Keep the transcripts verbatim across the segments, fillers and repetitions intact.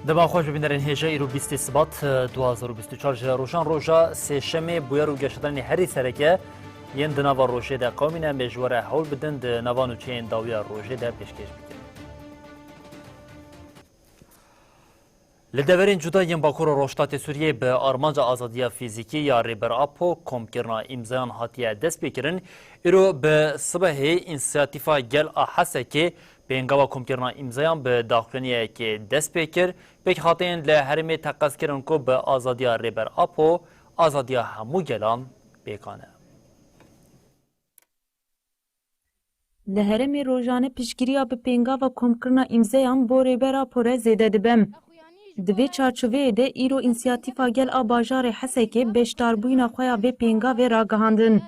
Dema xweş bibînerên hêja, îro bîstê Sibat, du hazar û bîst û çar ji rojan roja Sêşemê, bûyer û geşedanên herî sereke yên di nava rojê de qewimîne, em ê ji we re hewl bidin di nava nûçeyên dawiya rojê de pêşkêş bikin. Li deverên cuda yên Bakur û Rojhilatê Sûriyê bi armanca azadiya fîzîkî ya Rêber Apo komkirina îmzayan hatiye destpêkirin. Îro bi sibehê Însiyatîfa Gel a Hesekê pêngava komkirina îmzayan bi daxuyaniyekê dest pê kir. Pêkhateyên li herêmê teqez kirin ku bi azadiya Rêber Apo, azadiya hemû gelan pêkan e. Li herêmê rojane piştgiriya bi pêngava komkirina îmzeyan bo Rêber Apo re zêde dibe. Di vê çarçoveyê de îro Însiyatîfa Gel a bajarê Hesekê beşdarbûyîna xwe ya vê pêngavê ragihandin.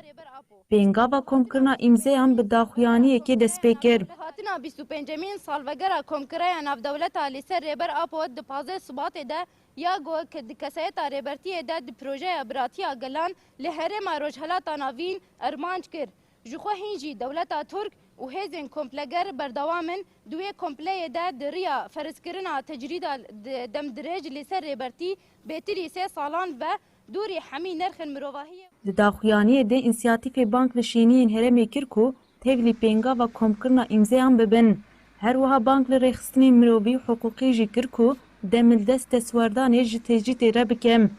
Pêngava komkirina îmzeyan bi daxuyaniyekê dest pê kir. Bi hatina bîst û pêncemîn salvegera komkireya navdewleta li ser Rêber Apo di pazdeh Sibatê de ya ku di kesayeta Rêbertiyê de di projeya biratiya gelan li herêma Rojhelata Navîn armanc kir. Ji xwe hîn jî dewleta Tirk û hêzên kompleger berdewam in di wê kompleyê de di riya ferzkirina tecrîda di-, demdirêj li ser Rêbertî bêtirî sê salan ve dûrî hemî nirxên mirovahiyê. Di daxuyaniyê de Însiyatîfê bang li şêniyên herêmê kir ku tevlî pêngava komkirina îmzeyan bibin. Her wiha bang li rêxistinên mirovî û hiqûqî jî kir ku demildest destwerdanê ji tecrîdê re bike.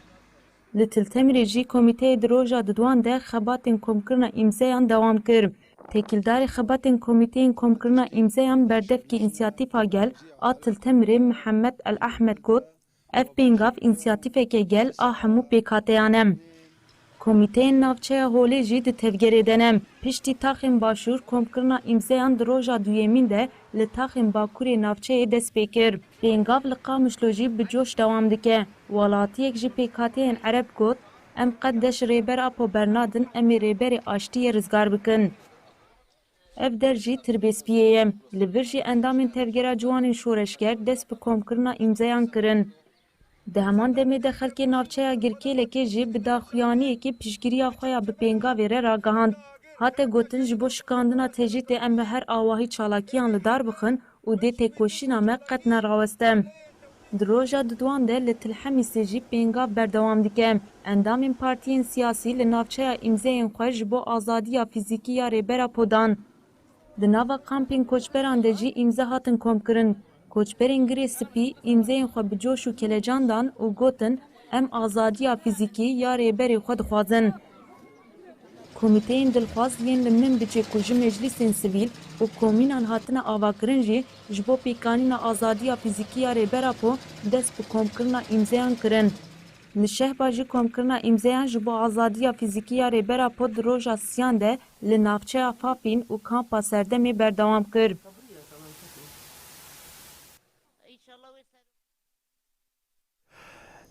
Li Til Temirê jî komîteyê di roja diduan de xebatên komkirina îmzeyan dewam kir. Têkildarê xebatên komîteyên komkirina îmzeyan berdevkê Însiyatîfa Gel a Til Temirê Mihemed El Ehmed got, ev pêngav însiyatîfeke gel a hemû pêkhateyan e. Komîteyên navçeya Holê jî di tevgerê de ne. Piştî taxên Başûr komkirina îmzeyan di roja duyemîn de li taxên Bakurê navçeyê dest pê kir. Pêngav li Qamişlo jî bi coş dewam dike. Welatiyek ji pêkhateyên Ereb got, em qet deş Rêber Apo bernadin, em ê Rêberê Aştiyê rizgar bikin. Ev der jî Tirbêspiyê ye. Li vir jî endamên Tevgera Ciwanên Şoreşger dest bi komkirina îmzeyan kirin. Di heman demê de xelkê navçeya Girkêlekê jî bi daxuyaniyekê piştgiriya xwe ya bi pêngavê re ragihand. Hate gotin, ji bo şikandina tecrîdê em bi her awahî çalakiyan li dar bixin û dê têkoşîna me qet neraweste. Di roja diduan de li Til Hemîsê jî pêngav berdewam dike. Endamên partiyên siyasî li navçeya îmzeyên xwe ji bo azadiya fîzîkî ya Rêber Apo dan. Di nava kampên koçberan de jî îmze hatin komkirin. Koçberên Girê Spî îmzeyên xwe bi coş û kelecan dan û gotin, em azadiya fîzîkî ya Rêberê xwe dixwazin. Komîteyên dilxwaz yên li Minbicê ku ji meclîsên sivîl û komînan hatine avakirin jî ji bo pêkanîna azadiya fîzîkî ya Rêber Apo dest bi komkirina îmzeyan kirin. Li Şehba jî komkirina îmzeyan ji bo azadiya fîzîkî ya Rêber Apo di roja siyan de li navçeya Fafîn û kampa Serdemê berdewam kir.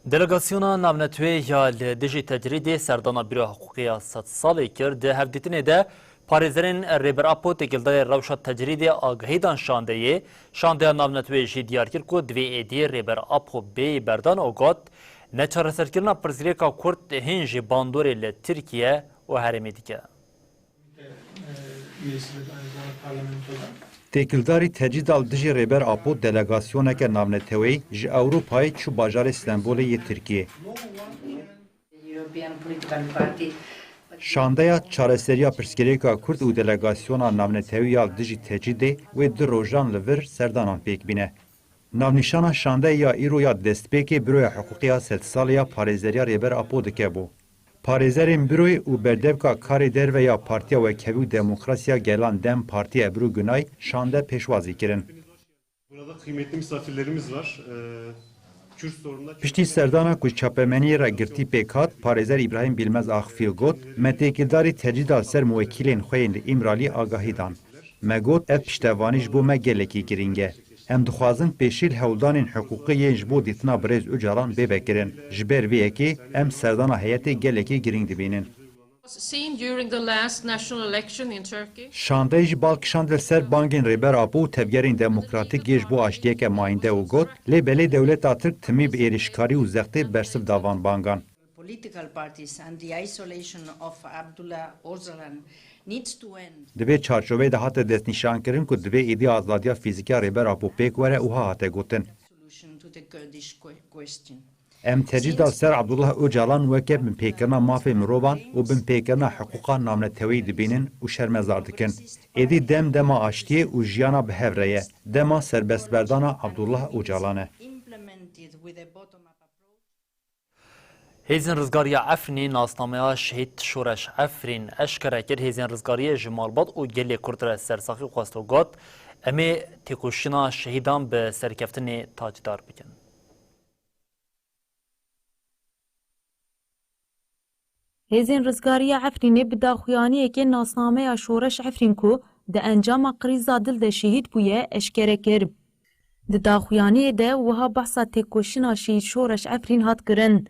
Delegasyona navneteweyê ya li dijî tecrîdê serdana Bîroya Hiqûqê ya Sed Salê kir. Di hevdîtinê de parêzerên Rêber Apo têkildarê rewşa tecrîdê agahî dan şandeyê. Şandeya navneteweyê jî diyar kir ku di vê êdî Rêber Apo bêyî berdan û got, neçareserkirina pirsgirêka Kurd hîn jî bandorê li Tirkiye û herêmê dike. Têkildarî tecrîda li dijî Rêber Apo delegasyoneke navneteweyî ji Ewropayê çû bajarê Stenbolê yê Tirkiyê. Şandeya çareseriya pirsgirêka Kurd û delegasyona navnetewî ya li dijî tecrîdê wê du rojan li vir serdanan pêk bîne. Navnîşana şandeyê ya îro ya destpêkê Büroya Hiqûqî ya Sedsalê ya Parêzeriya Rêber Apo dike bo. Parêzerên Büroyê û berdevka karê derve ya Partiya Wekhevî û Demokrasiya Gelan DEM Partî Ebru Günay şande pêşwazî kirin. Burada kıymetli misafirlerimiz var. Ee, Kürt sorununa Piştî serdana ku çapemeniyê re girtî pêk hat, parêzer Îbrahîm Bilmez Axfîl got, me têkildarî tecrîda ser muwekîlên xwe yên li Îmralî agahî dan. Me got, ev piştevanî ji bo me gelekî girîng e. Em dixwazin pêşî li hewldanên hiqûqî yên ji bo dîtina birêz Ocalan bê vekirin. Ji ber vê yekê em serdana heyetê gelekî girîng dibînin. Seen during the last national election in Turkey. Şandeyê jî bal kişand li ser bangên Rêber Apo û tevgerên demokratîk yê ji bo aştiyeke mayînde û got, lê belê dewleta Tirk timî bi êrişkarî û zextê bersiv da van bangan. Political parties and the isolation of Abdullah Ocalan needs to end. Di vê çarçoveyê de hate destnîşankirin ku divê êdî azadiya fîzîkî ya Rêber Apo pêk were û ha hate gotin. To the Kurdish que-, question. Em tecrîda li ser Abdullah Ocalan weke binpêkirina mafê mirovan û binpêkirina hiqûqa navneteweyî dibînin û şermezar dikin. Êdî dem dema aştiyê û jiyana bi hev re ye. Dema serbestberdana Abdullah Ocalan e. Implemented with a bottom-up approach. Hêzên Rizgariya Efrînê nasnameya Şehîd Şoreş Efrîn eşkere kir. Hêzên Rizgariyê ji malbat û gelê Kurd re sersaxî xwest û got, em ê têkoşîna şehîdan bi serkeftinê tacîdar bikin. Hêzên Rizgariya Efrînê bi daxuyaniyekê nasnameya Şoreş Efrîn ku di encama krîza dil de şehîd bûye, eşkere kir. Di daxuyaniyê de wiha behsa têkoşîna Şehîd Şoreş Efrîn hat kirin.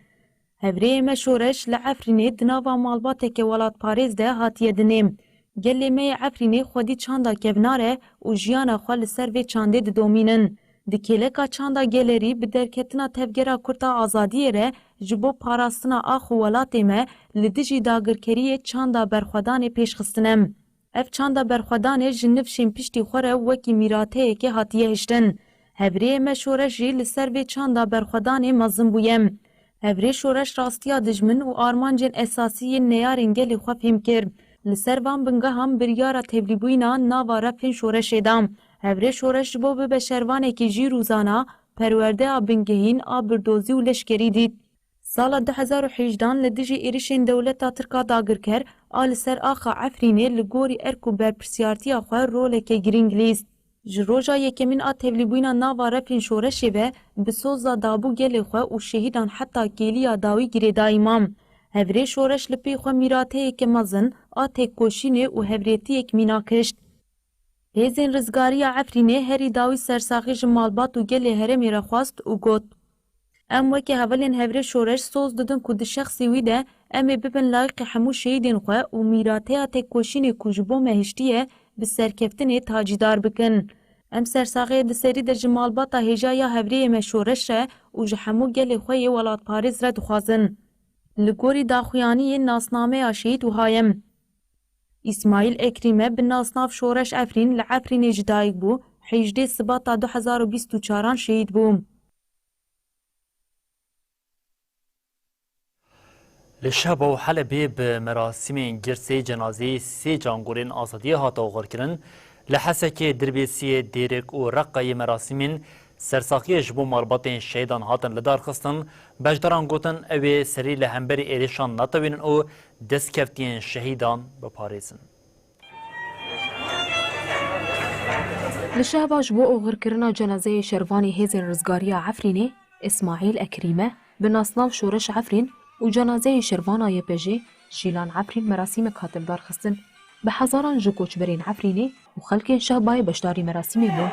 Hevrêyê me Şoreş li Efrînê di nava malbateke welatparêz de hatiye dinê. Gelê me yê Efrînê xwedî çanda kevnar e û jiyana xwe li ser vê çandê didomînin. Di kêleka çanda gelerî bi derketina Tevgera Kurd a Azadiyê re ji bo parastina ax û welatê me li dijî dagirkeriyê çanda berxwedanê pêş xistine. Ev çanda berxwedanê ji nifşên piştî xwe re wekî mîrateyekê hatiye hiştin. Hevrêyê me Şoreş jî li ser vê çanda berxwedanê mezin bûye. Hevrê Şoreş rastiya dijmin û armancên esasî yên neyarên gelê xwe fêm kir. Li ser van bingehan biryara tevlîbûyîna nava refên Şoreşê da. Hevrê Şoreş ji bo bibe şervanekî jîr û zana, perwerdeya bingehîn a birdozî û leşkerî dît. Sala du hezar û hejdehan li dijî êrişên dewleta Tirk a dagirker a li ser axa Efrînê li gorî erk û berpirsiyartiya xwe roleke girîng lîst. Ji roja yekemîn a tevlîbûyîna nava refên şoreşê ve bi soza dabû gelê xwe û şehîdan heta kêliya dawî girêdayî ma. Hevrê şoreş li pey xwe mîrateyeke mezin a têkoşînê û hevrêtiyek mîna kişt. Hêzên Rizgariya Efrînê herî dawî sersaxî ji malbat û gelê herêmê re xwest û got, Em weke hevalên hevrê şoreş soz didin ku di şexsê wî de em ê bibin layîqê hemû şehîdên xwe û mîrateya têkoşînê ku ji bo me hiştiye bi serkeftinê tacîdar bikin. Em sersaxiyê di serî de ji malbata hêja ya hevrêyê me şoreş re û ji hemû gelê xwe yê welatparêz re dixwazin. Li gorî daxuyaniyê nasnameya şehîd wiha ye. Îsmaîl Ekrîme bi nasnav Şoreş Efrîn li Efrînê ji dayik bû, hejdê Sibata du hezar û bîst û çaran şehîd bû. Li Şehba û Helebê bi merasîmên girsê cenazeyê sê cangorên azadiyê hate oxirkirin. Li Hesekê, Dirbêsiyê, Dêrik û Reqayê merasîmên sersaxiyê ji bo malbatên şehîdan hatin lidarxistin. Beşdaran gotin, ew ê serî li hemberî êrişan netewînin û destkeftiyên şehîdan biparêzin. Li Şehba ji bo oxirkirina cenazeyê şervanê Hêzên Rizgariya Efrînê, Îsmaîl Ekrîme, bi nasnav Şoreş Efrîn û cenazeyê şervana Y P J, Şîlan Efrîn merasîmek hat lidarxistin. Bi hezaran ji koçberên Efrînê û xelkên Şehbayê beşdarî merasîmê bûn.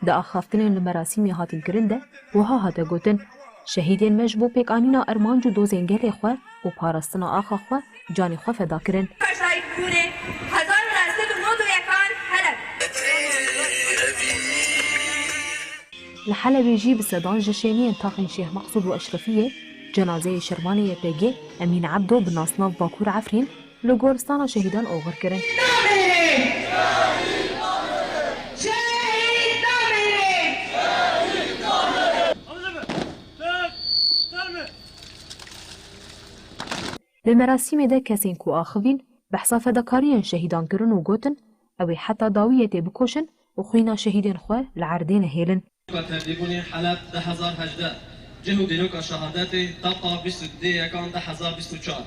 Di axaftinên li merasîmê hatin kirin de wiha hate gotin, Şehîdên me ji bo pêkanîna armanc û dozên gelê xwe û parastina axa xwe canê xwe feda kirin. Paşayî Kûrê, hezar û neh sed û nod û yekan Heleb. Li Helebê jî bi sedan ji şêniyên taxên Şêx Meqsûd û Eşrefiyê cenazeyê şervanê Y P G Emîn Ebdo bi nasnav Bakur Efrîn li goristana şehîdan oxir kirin. Li merasîmê de kesên ku axivîn behsa fedakariyên şehîdan kirin û gotin, ew ê heta dawiyê tê bikoşin û xwîna şehîdên xwe li erdê nehêlin. Tevlîbûnê Heleb du hezar hejdeh, cih û dîroka şehadetê, data bîst û du yekan du hezar bîst û çar.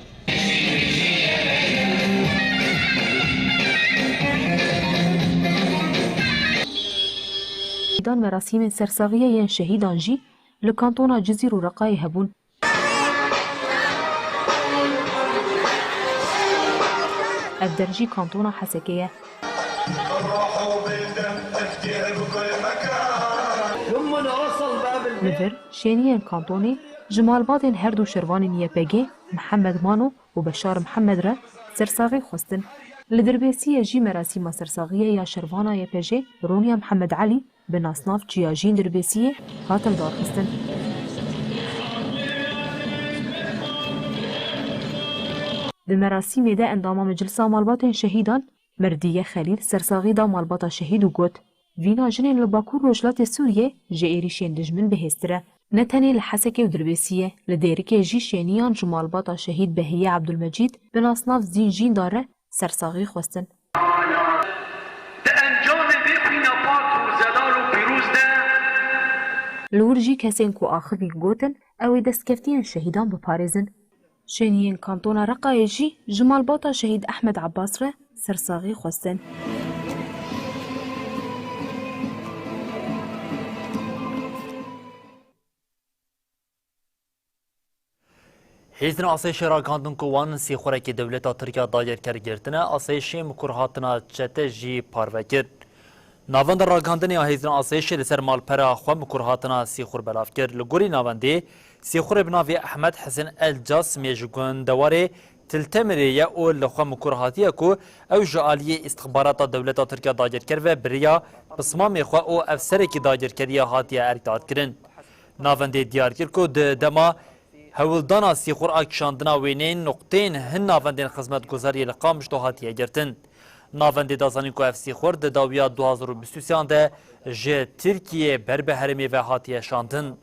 Şehîdan merasîmên sersaxiyê yên şehîdan jî li kantona Cizîr û Reqayê hebûn. Ev der jî kantona Hesekê ye. Li vir, şêniyên kantonê ji malbatên her du şervanên Y P G, Mihemed Mano û Beşar Mihemed re sersaxî xwestin. Li Dirbêsiyê jî merasîma sersaxiyê ya şervana Y P G, Ronya Mihemed Elî, bi nasnav Çiyajîn Dirbêsiyê hatin darxistin. Di merasîmê de endama Meclisa Malbatên Şehîdan Merdiye Xelîl sersaxî da malbata şehîd û got, Vîna jinên li Bakur Rojhilatê Sûriyê ji êrîşên dijmin bihêztir e. Ne tenê li Hesekê û Dirbêsiyê, li Dêrikê jî şêniyan ji malbata şehîd Behiye Ebdulmecîd bi nasnav Zîn Jîndar re sersaxî xwestin. Di encamê vê xwîna pak û zelal û pîroz de, Li wir jî kesên ku axivîn gotin, ew ê destkeftiyên şehîdan biparêzin. Şêniyên Kantona Reqayê jî ji malbata şehîd Ehmed Abbas re sersaxî xwestin. Hêzên asayişê ragihandin ku wan sîxurekî dewleta Tirk ya dagirker girtine, asayişê mikur hatina çete jî parve kir. Navenda ragihandinê ya hêzên asayişê li ser malpera xwe mikur hatina sîxur belav kir. Li gorî navendê, sîxurê bi navê Ehmed Hisên El Casimê ji gundewarê Tiltemirê ye û li xwe mikur hatiye ku ew ji aliyê îstixbarata dewleta Tirk ya dagirker ve bi riya pismamê xwe û efserekî dagirkeriya hatiye erkdadkirin. Navendê diyar kir ku di dema hewldana sîxur a kişandina wêneyên nuqteyên hin navendên xizmetguzariyê li Qamişlo hatiye girtin. Navendê da zanîn ku ev sîxur di dawiya du hazar û bîst û sê de ji Tirkiyê ber bi herêmê ve hatiye şandin.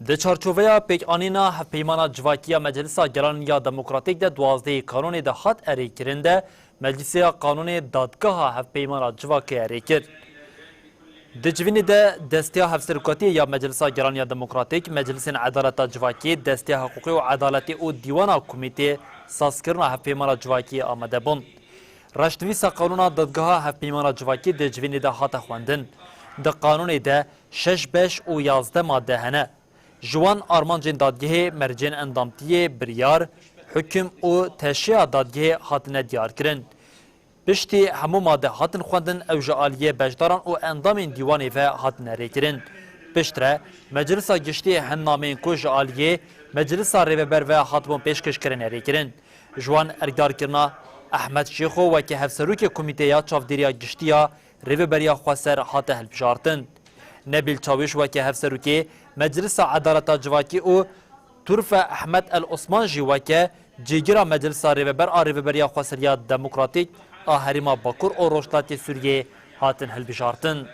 Di çarçoveya pêkanîna Hevpeymana Civakî ya Meclisa Gelan ya Demokratîk de duwazdehê Kanûnê de hat erêkirin de, Meclisê ya Qanûnê Dadgeha Hevpeymana Civakê erê kir. Di civînê de Desteya Hevserokatiyê ya Meclisa Gelan ya Demokratîk, Meclisên Edaleta Civakî, Desteya Hiqûqê û Edaletê û Dîwana Komîtê Sazkirina Hevpeymana Civakî amade bûn. Reşnivîsa Qanûna Dadgeha Hevpeymana Civakî di civînê de hate xwendin. Di qanûnê de şeş beş û yazdeh madde hene. Ji wan armancên dadgehê, mercên endamtiyê, biryar, hukim û teşeya dadgehê hatine diyarkirin. Piştî hemû madde hatin xwendin, ew ji aliyê beşdaran û endamên dîwanê ve hatine rêkirin. Piştre, Meclisa Giştî hin nameyên ku ji aliyê Meclisa Rêveber ve hatibûn pêşkêşkirin erê kirin. Ji wan erkdarkirina Ehmed Şêxo weke Hevserokê Komîteya Çavdêriya Giştî ya Rêveberiya Xweser hate hilbijartin. Nebîl Çawîş weke Hevserokê Meclisa Edaleta Civakî û Turfe Ehmed El Osman jî weke Cîgira Meclisa Rêveber a Rêveberiya Xweser ya Demokratîk a Herêma Bakur û Rojhilatê Sûriyê hatin hilbijartin.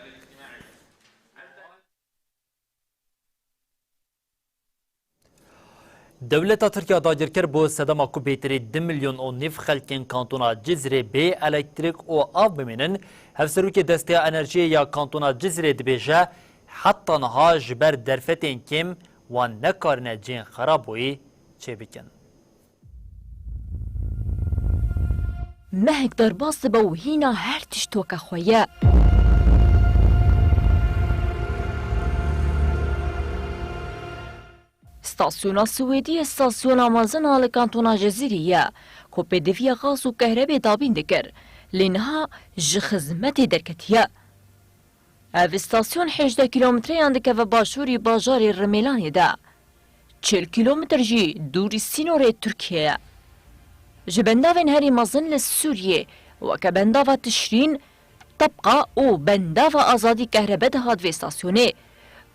Dewleta Tirk ya dagirker bo sedema ku bêtirî du milyon û nîv xelkên kantona Cizîrê bê elektrîk û av bimînin, Hevserokê Desteya Enerjiyê ya Kantona Cizîrê dibêje, heta niha ji ber derfetên kêm wan nekarine cihên xeraboyî çêbikin. Mehek derbas dibe û hîna her tişt weke xwe ye. Stasyona Swêdiyê stasyona mezin a li kantona Cezîrê ye, ku pêdiviya gaz û kehrebê dabîn dikir, lê niha ji xizmetê derketiye. Ev îstasyon hejdeh kîlometreyan dikeve başûrî bajarê Rimêlanê de. Çil kîlometr jî dûrî sînorê Tirkiyê ye. Ji bendavên herî mezin li Sûriyê weke bendava Tişrîn, Tebqa û bendava Azadî kehrebe dihat vê îstasyonê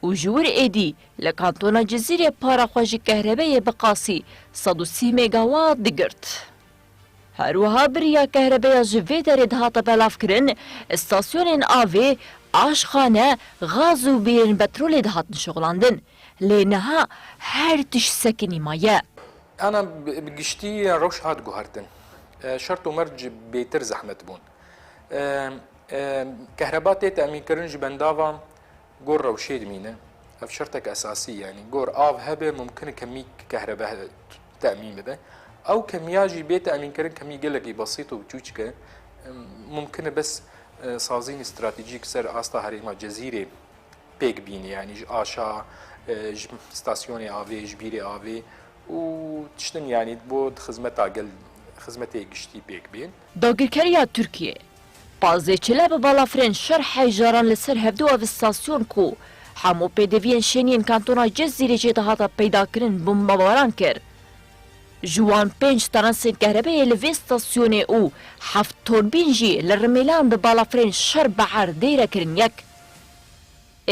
û ji wir êdî li kantona Cizîrê para xwe ji kehrebeyê bi qasî sed û sî megawat digirt. Her wiha bi riya kehrebeya ji vê derê dihate belavkirin, îstasyonên avê, aşxane, gaz û bîrên petrolê dihatin şixulandin. Lê niha her tişt sekinî maye. Ana bi, bi giştî rewş hat guhertin. E, şert û merc bêtir zehmet bûn. E, e, kehreba tê temînkirin ji bendava gor rewşê dimîne. Ev şertek esasî, yanî gor av hebe, mumkin e kemî kehrebe he-, temîn bibe. Ew kemiya jî bê temînkirin kemî gelekî besît û biçûçik e. Mumkin e bes, e, sazînî stratejîk ser asta herêma Cezîrê pêk bîne, yanî ji aşa, e, ji stasyonê avê, ji bîrê avê û tiştin, yanî bo di xizmeta gel, xizmetê giştî pêk bên. Dagirkeriya Tirkiyê pazdeh çile bi balafirên şer heyjaran li ser hevdu ev stasyon ku hemû pêdiviyên şêniyên kantona Cizîrê jê dihata peydakirin bombebaran kir. Ji wan pênc terensên kehrebeyê li vê stasyonê û heft torbîn jî li Rimêlan bi balafirên şer bi erdê re kirin yek.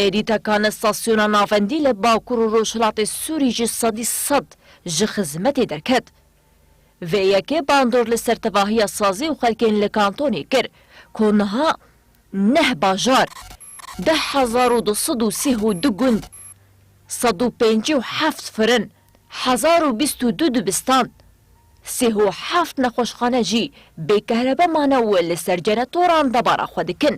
Êdî tekane stasyona navendî li Bakur û Rojhilatê Sûrî ji sedî sed ji xizmetê derket. Vê yekê bandor li ser tevahiya sazî û xelkên li kantonê kir ku niha neh bajar, deh hezar û du sed û sî û du gund, sed û pêncî û heft firin, hezar û bîst û du dibistan, sî û heft nexweşxane jî bê kehrebe mane û li ser cenetoran debara xwe dikin.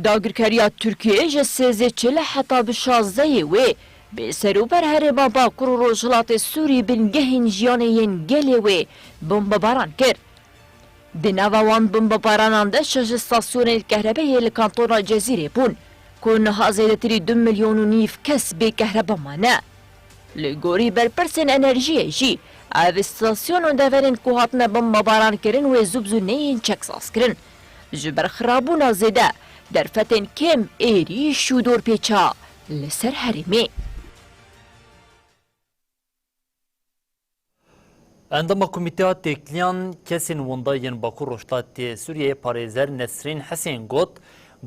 Dagirkeriya Tirkiyê ji sêzdeh çile heta bi şazdehê wê bi serûber herêma Bakur û Rojhilatê Sûrî bingehên jiyanê yên gelê wê bombebaran kir. Di nava wan bombebaranan de şeş stasyonên kehrebe yê li kantona Cezîrê bûn, ku niha zêdetirî du milyon û nîv kes bê kehrebe mane. Li gorî berpirsên enerjiyê jî, ev stasyon û deverên ku hatine bombebaran kirin wê zû bi zû neyên çeksazkirin. Ji ber xirabûna zêde, derfetên kêm êrîş û dorpêça li ser herêmê. Endama Komîteya Têkiliyan Kesên Winda yên Bakur Rojhilatê Sûriyeyê parêzer Nesrîn Hisên got,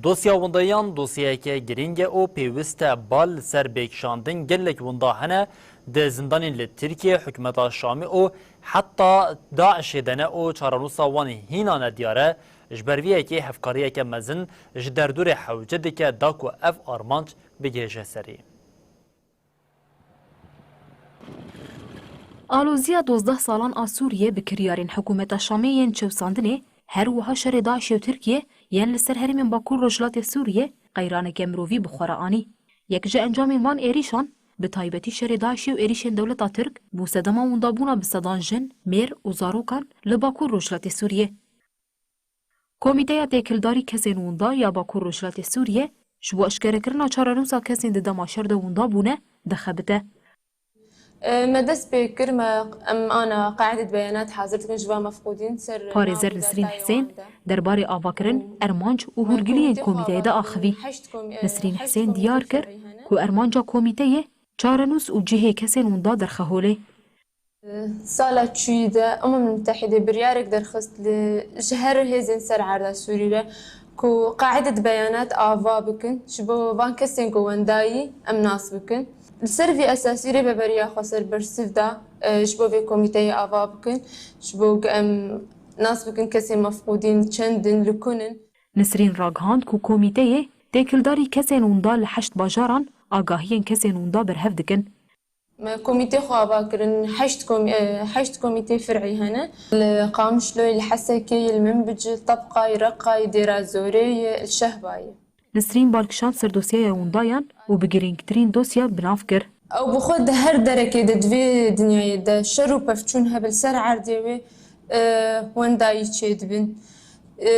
dosya windayan dosyayeke girîng e û pêwist e bal li ser bêkişandin gelek winda hene di zindanên li Tirkiyê, hikûmeta Şamê û heta DAIŞê de ne û çarenûsa wan hîna nediyar e. Ji ber vê yekê hevkariyeke mezin ji derdorê hewce dike da ku ev armanc bigihêje serê. Aloziya dozdeh salan a Sûriyê bi kiryarên hikûmeta Şamê yên çewsandinê, her wiha şerê DAIŞê û Tirkiyê yên li ser herêmên Bakur Rojhilatê Sûriyê qeyraneke mirovî bi xwe re anî. Yek ji encamên van êrîşan, bi taybetî şerê DAIŞê û êrîşên dewleta Tirk, bû sedema windabûna bi sedan jin, mêr û zarokan li Bakur Rojhilatê Sûriyê. Komîteya Têkildarî Kesên Winda ya Bakur Rojhilatê Sûriyê ji bo eşkerekirina çarenûsa kesên di dema şer de winda bûne, dixebite. Me dest pê kir, me, em ana qaîdet beyanat hazir dikin ji van mefqûdîn ser Parêzer Nisrîn Hisên derbarê avakirin, ermanc û hûrgiliyên komîteyê de axivî. Nisrîn Hisên diyar kir ku ermanca komîteyê çarenûs û cihê kesên winda derxe holê. Sala çûyî de Umem Mutehîde biryarek derxist li ji her hêzên ser erda Sûrî re ku qaîdet beyanat ava bikin, ji bo van kesên ku wendayî em nas bikin. Li ser vî esasî Rêveberiya Xweser bersiv da, e, ji bo vê komîteyê ava bikin, ji bo ku em nas bikin kesên mefqûdîn çend in, li ku ne. Nisrîn ragihand ku komîteyê têkildarî kesên winda li heşt bajaran agahiyên kesên winda berhev dikin. Me komîtê xwe ava kirin, heşt kom-, e, heşt komîtê fir'î hene. Li Qamişloyê, li Hesekê, li Minbicê, Tebqayê, Reqayê, Dêra Zorê, li Şehbayê. Nisrîn bal kişand ser dosyaya windayan û bi girîngtirîn dosya bi nav kir. Ew bi xwe di her derekê de di vê dinyayê de şer û pevçûn hebe li ser erdê wê, e, wendayî çêdibin. E,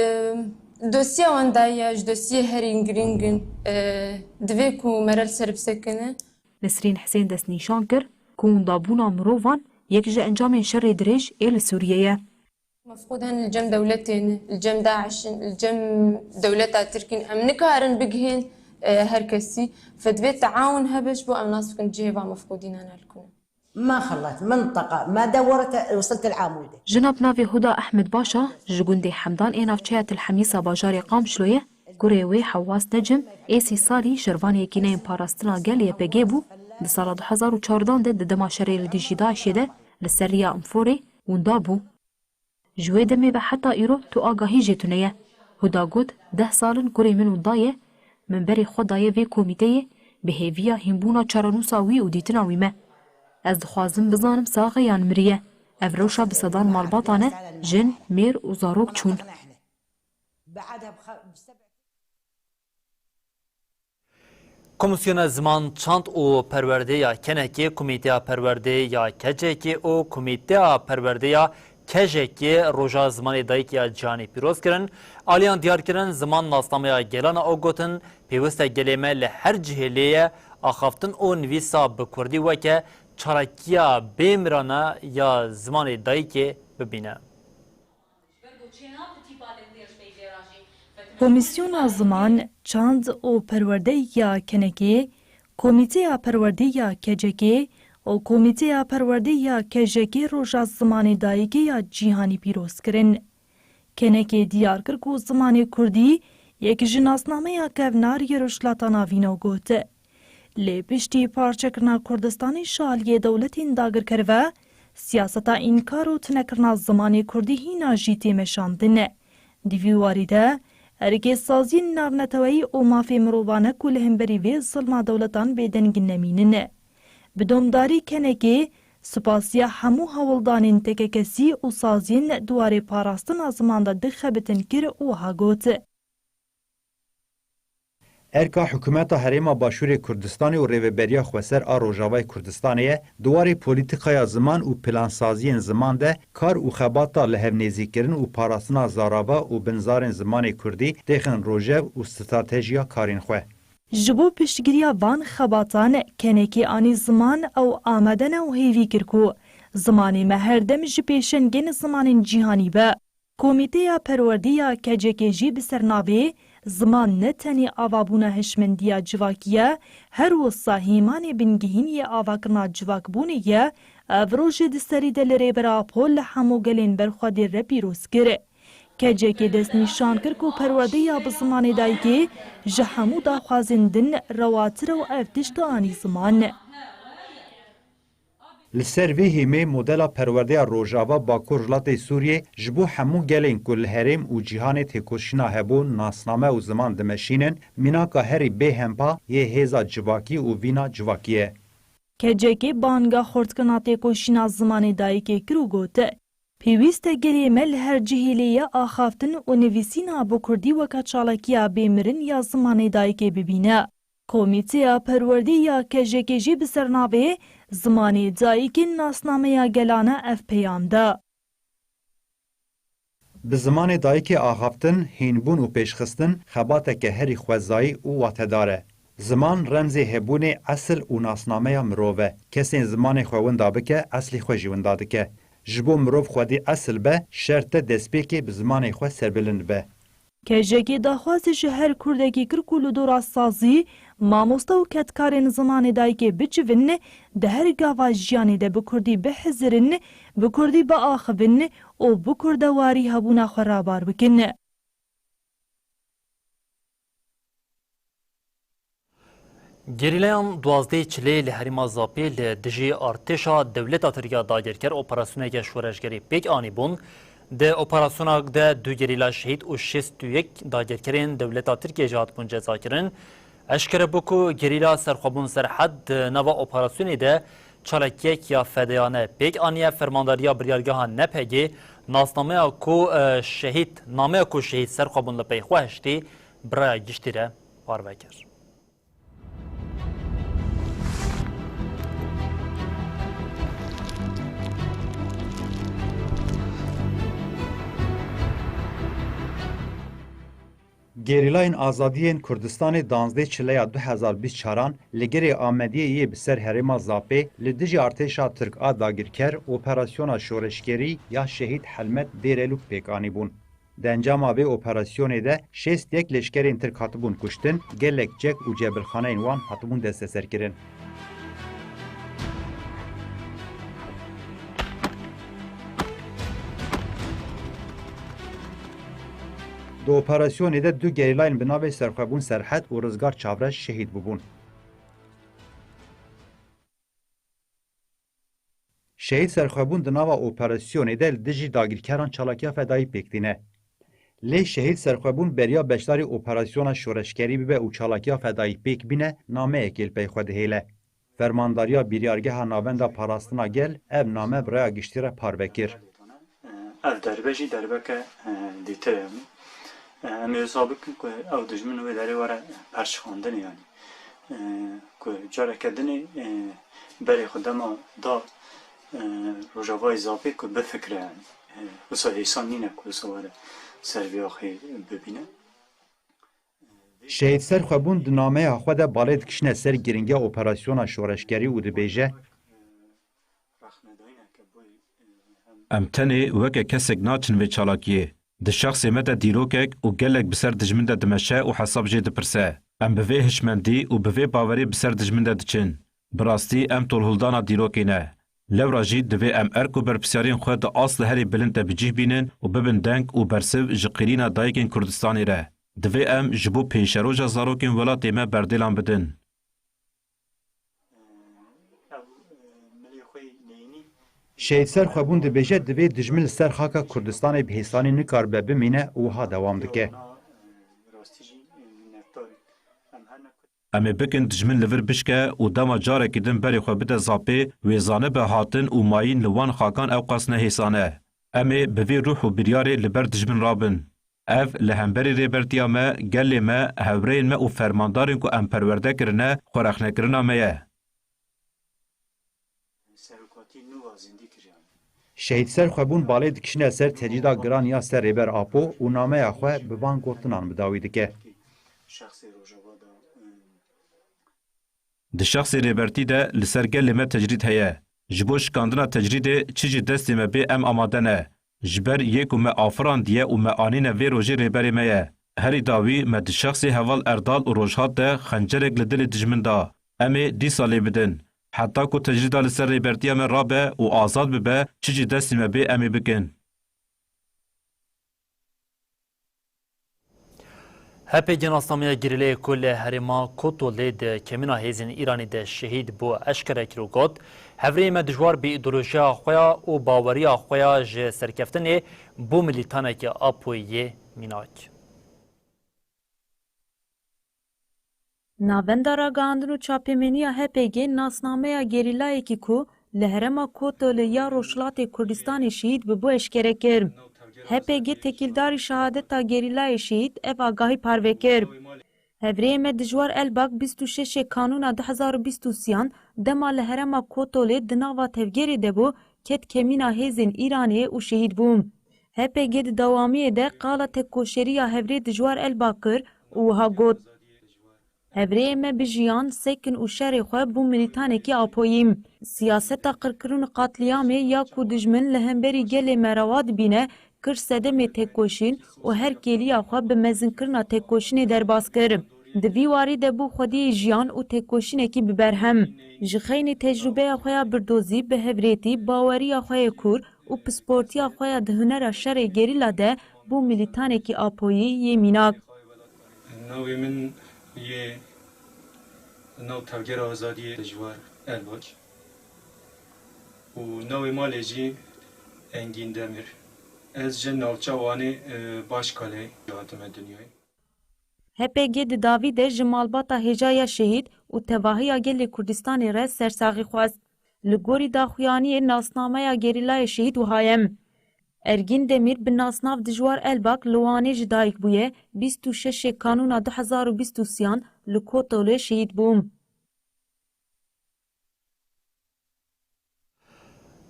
dosya wendayî ya ji dosyê herî girîng in, e, divê ku me re li ser bisekine. Nesrîn Hisên destnîşan kir ku windabûna mirovan yek ji encamên şerê dirêj ê li Sûriyê ye. Mefqûd hene li cem dewletê ne, li cem DAIŞ in, li cem dewleta Tirk in. Em nikarin bigihên, e, her kesî. Fedvê teawun hebe ji bo em nas bikin cihê van mefqûdînan li ku ne. ما خلت منطقة، ما دورت، وصلت العمودة. Jina bi navê Huda Ehmed Başa ji gundê Hemdan ê navçeya Til Hemîsa bajarê Qamişloyê, kurê wê Hewwas Necim ê sî salî şervanê Yekîneyên Parastina Gel Y P G bû, di sala du hezar û çardan de di dema şerê li dijî DAIŞê de li ser riya Înforê winda bû. Ji wê demê ve heta îro tu agahî jê tune ye. Huda got, deh sal in kurê min winda ye, min berê xwe daye vê komîteyê bi hêviya hînbûna çarenûsa wî û dîtina wî me. Ez dixwazim bizanim sax e yan miriye. Ev rewşa bi sedan malbatan e, jin, mêr û zarok çûn. Komîsyona Ziman, Çand û Perwerdê ya Kenekê, Komîteya Perwerdê ya K C Kê û Komîteya Perwerdê ya K J Kê Roja Zimanê Dayikê ya Cîhanî pîroz kirin. Aliyan diyar kirin, ziman nasnameya gelan e û gotin, pêwist e gelê me li her cihê lê ye, axaftin û nivîsa bi kurdî weke çalakiya bêmirane ya zimanê dayikê bibîne. Komîsyona Ziman, Çand û Perwerdeyê ya Kenekê, Komîteya Perwerdê ya K C Kê û Komîteya Perwerdê ya K J Kê Roja Zimanê Dayikê ya Cîhanî pîroz kirin. Kenekê diyar kir ku zimanê kurdî Yek ji nasnameya kevnar yê Rojhilata Navîn û got, lê piştî parçekirina Kurdistanê ji aliyê dewletên dagirker ve, siyaseta înkar û tunekirina zimanê kurdî hîna jî tê meşandin. Di vî warî de, erkê saziyên navneteweyî û mafê mirovane ku li hemberî vê zilma dewletan bêdeng nemînin. Bi domdarî kenekê, spasiya hemû hewldanên tekekesî û saziyên di warê parastina ziman de dixebitin kir û wiha got. Erka Hikûmeta Herêma Başûrê Kurdistanê û Rêveberiya Xweser a Rojavayê Kurdistanê ye, di warê polîtîkaya ziman û plansaziyên ziman de kar û xebata lihevnêzîkirin û parastina zarava û binzarên zimanê kurdî têxin rojev û stratejiya karên xwe. Ji bo piştgiriya van xebatan, kenekê anî ziman ew amade ne û hêvî kir ku zimanê me her dem ji pêşengên zimanên cîhanî be. Komîteya Perwerdê ya K C K jî bi sernavê Ziman ne tenê avabûna hişmendiya civakî ye, her wisa hêmanê bingehîn yê avakirina civakbûnê ye, ev rojê di serî de li Rêber Apo li hemû gelên berxwedêr re pîroz kir. K C K destnîşan kir ku perwerdeya bi zimanê dayikê ji hemû daxwazên din rewatir e û ev tişt anî ziman. Li ser vê hêmê modela perwerdeya Rojava Bakur Rojhilatê Sûriyê ji bo hemû gelên ku li herêm û cîhanê têkoşîna hebûn, nasname û ziman dimeşînin, mînaka herî bêhempa yê hêza civakî û vîna civakî ye. K C K banga xurtkirina têkoşîna zimanê dayikê kir û got, pêwîst e gelê me li her cihê lê ye axaftin û nivîsîna bi kurdî weke çalakiya bêmirin ya zimanê dayikê bibîne. Komîteya Perwerdê ya K J K jî bi sernavê Zimanê Dayikê nasnameya gelane ev peyam da. Bi zimanê dayikê axaftin, hînbûn û pêşxistin xebateke herî xwezayî û watedar e. Ziman remzê hebûnê, esil û nasnameya mirov e. Kesên zimanê xwe winda bike, eslê xwe jî winda dike. Ji bo mirov xwedî esil be, şert e destpêkê bi zimanê xwe serbilind be. K J K daxwazê ji her kurdekî kir ku li dora sazî, mamoste û kedkarên zimanê dayikê bicivin, di her gava jiyanê de bi kurdî bihizirin, bi kurdî biaxivin û bi kurdewarî hebûna xwe rabar bikin. Gerîlayan duwazdeh Çilê li herêma Zapê li dijî artêşa dewleta Tirk ya dagirker operasyoneke şoreşgerî pêk anîbûn. Di operasyona de du gerîla şehîd û şêst û yek dagirkerên dewleta Tirkiyê jî hatibûn cezakirin. Eşkere bû ku gerîla Serxwebûn Serhed di nava operasyonê de çalakiyek ya fedayane pêk aniye. Fermandariya biryargeha N P G nasnameya ku, e, şehîd, nameya ku şehîd Serxwebûn li pey xwe hiştî, bi raya giştî re parve kir. Gerîlayên Azadiyên Kurdistanê danzdeh Çileya du hezar bîst çaran li Girê Amediyê yê bi ser herêma Zapê li dijî artêşa Tirk a dagirker operasyona şoreşgerî ya Şehîd Helmet Dêrelûk pêk anîbûn. Di encama vê operasyonê de şêst yek leşkerên Tirk hatibûn kuştin, gelek çek û cebilxaneyên wan hatibûn desteserkirin. Di operasyonê de du gerîlayên bi navê Serxwebûn Serhed û Rizgar Çavreş şehîd bûbûn. Şehîd Serxwebûn di nava operasyonê de li dijî dagirkeran çalakiya fedayî pêk tîne. Lê Şehîd Serxwebûn beriya beşdarî operasyona şoreşgerî bibe û çalakiya fedayî pêk bîne, nameyekê li pey xwe dihêle. Fermandariya Biryargeha Navenda Parastina Gel ev name bi raya giştî re parve kir. Ev derbe jî derbeke, e, dîtir e. E, em ê wisa bikin ku ew dijmin wê derê were perçixandinê, yanî, e, ku careke dinê, e, berê xwe dema da, e, Rojavayê Zapê ku bifikire, yanî, e, wisa hêsan nîne ku wisa were ser vê axê bibîne. Şehîd Serxwebûn di nameya xwe de balê dikişine ser giringiya operasyona şoreşgerî û dibêje, Em tenê weke kesek naçin vê çalakiyê. Di şexsê me de dîrokek û gelek bi ser dijmin de dimeşe û hesab jê dipirse. Em bi vê hişmendî û bi vê bawerî bi ser dijmin de diçin. Bi rastî em tolhildana dîrokê ne. Lewra jî divê em erk û berpirsiyariyên xwe di asla herî bilind de bi cih bînin û bibin deng û bersiv ji qîrîna dayikên Kurdistanê re. Divê em ji bo pêşeroja zarokên welatê me berdêlan bidin. Şehîd Serxwebûn dibêje, divê dijmin li ser xaka Kurdistanê bi hêsanî nikaribe bimîne û wiha dewam dike. Em ê bikin dijmin li vir bişke û dema carekî din berê xwe bide zapê, wê zanibe hatin û mayîn li wan xakan ewqas ne hêsan e. Em ê bi vî ruh û biryarê li ber dijmin rabin. Ev li hemberî rêbertiya me, gelê me, hevrêyên me û fermandarên ku em perwerde kirine, xwerexnekirina me ye. Şehîd Serxwebûn balê dikişîne ser tecrîda giran ya ser Rêber Apo û nameya xwe bi van gotinan bi dawî dike. Di şexsê Rêbertî de li ser gelê me tecrîd heye. Ji bo şikandina tecrîdê çi ji destê me bê em amade ne. Ji ber yê ku me afirandiye û me anîne vê rojê rêberê me ye. Herî dawî me di şexsê heval Erdal û Rojhat de xencerek li dilê dijmin da. Em ê dîsa lê bidin. Heta ku tecrîda li ser rêbertiya me rabe û azad bibe, çi ji destê me bê em ê bikin. H P G nasnameya gerîlayê ku li herêma Kotolê di kemîna hêzên Îranê de şehîd bû eşkere kir û got, hevrêyê me dijwar bi îdeolojiya xwe ya û baweriya xwe ya ji serkeftinê bû milîtanekî Apoyî yê mînak. Navenda Ragihandin û Çapemeniya H P G nasnameya gerîlayekî ku li herêma Kotolê ya Rojhilatê Kurdistanê şehîd bibû eşkere kir. H P G tekîldarî şehadeta gerîlayê şehîd ev agahî parve kir. Hevrêyê me Dijwar Elbak bîst û şeşê Kanûna du hezar û bîst û sêyan dema li herêma Kotolê di nava tevgerê de bû, ket kemîna hêzên Îranê û şehîd bû. H P G di dewamiyê de qala têkoşeriya hevrê Dijwar Elbak kir û wiha got, Hevrêyê me bijiyan, sekin û şerê xwe bû milîtanekî Apoyî. Siyaseta qirkirin û qatliyamê ya ku dijmin li hemberî gelê me rewa dibîne, kir sedemê têkoşîn û her kêliya xwe bi mezinkirina têkoşînê derbas kir. Di vî warî de bû xwediyê jiyan û têkoşînekî bi berhem. Ji xeynî tecrûbeya xwe ya birdozî, bi hevrêtî, baweriya xwe yê kûr û pisportiya xwe ya di hunera şerê gerîla de bû milîtanekî Apoyî yê mînak. Navê min yê nav Tevgera Azadiyê Dijwar Elbac û navê malê jî Engîn Demir. Ez ji navça Wanê, e, Başkalê hatime dinyayê. H P G di dawî de ji malbata hêja ya şehîd û tevahiya gelê Kurdistanê re sersaxî xwest. Li gorî daxuyaniyê nasnameya gerîlayê şehîd wiha ye. Ergîn Demîr bi nasnav Dijwar Elbak li Wanê ji dayik bûye, bîst û şeşê Kanûna du hezar û bîst û sêyan li Kotolê şehîd bû.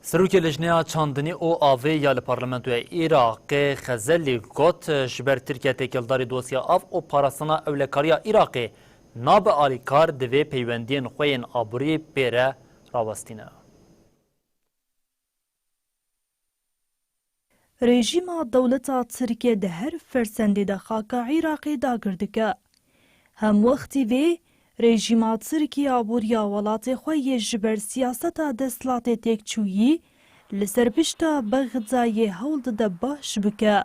Serokê Lijneya Çandinî û Avê ya li Parlamentoya Iraqê Xezelî got, ji ber Tirkiye têkildarî dosya av û parastina ewlekariya Iraqê nabe alîkar, divê peywendiyên xwe yên aborî pê re rawestîne. Rejîma dewleta Tirkê di her fersendê de xaka Iraqê dagir dike. Hemwextî vê, rejîma Tirkê aboriya welatê xwe yê ji ber siyaseta desthilatê têkçûyî li ser pişta Bexdayê hewl dide baş bike.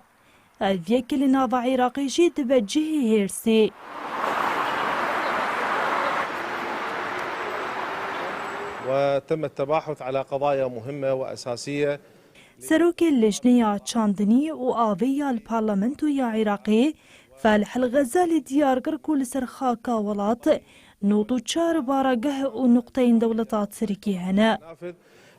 Ev yek li nava Iraqê jî dibe cihê hêrsê. وتم التباحث على قضايا مهمة وأساسية. Serokê Lijneya Çandinî û Avê ya li Parlamentoya Iraqê Felih El Xezalî diyar kir ku li ser xaka welat nod û çar barageh û nuqteyên dewleta Tirkî hene.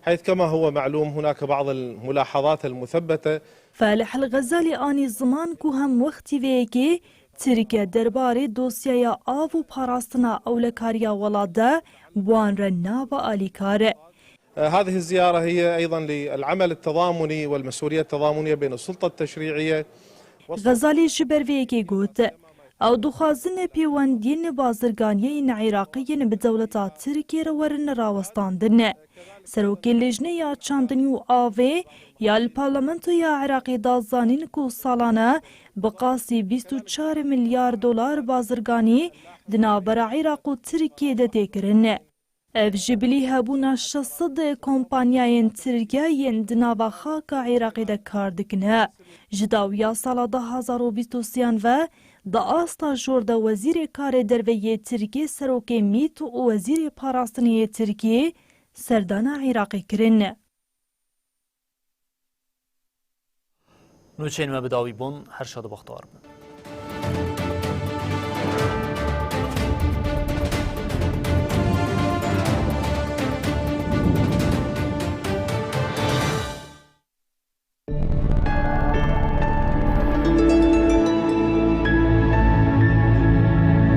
حيث كما هو معلوم هناك بعض الملاحظات المثبتة. Felih El Xezalî anî ziman ku hemwextî vê yekê Tirkiye derbarê dosyaya av û parastina ewlekariya welat de bi wan re nabe alîkar. هذه الزيارة هي أيضا للعمل التضامني والمسؤولية التضامنية بين السلطة التشريعية. Xezalî ji ber vê yekê got, ew dixwazin pêwendiyên bazirganiyê yên Iraqî yên bi dewleta Tirkiyê re werin rawestandin. Serokê Lijneya Çandinî û Avê ya li Parlamentoya Iraqê da zanîn ku salane bi qasî bîst û çar milyar dolar bazirganî di navbera Iraq û Tirkiyê de tê kirin. Ev ji bilî hebûna şeş sed kompanyayên Tirkiye yên di nava xaka Iraqê de kar dikine. Ji dawiya sala du hazar û bîst û sêyan ve Di asta jor de Wezîrê Karê Derve yê Tirkiyê, Serokê mît û Wezîrê Parastinê yê Tirkiyê serdana Iraqê kirin. Nûçeyên me bi dawî bûn, her şad û bextewar bin.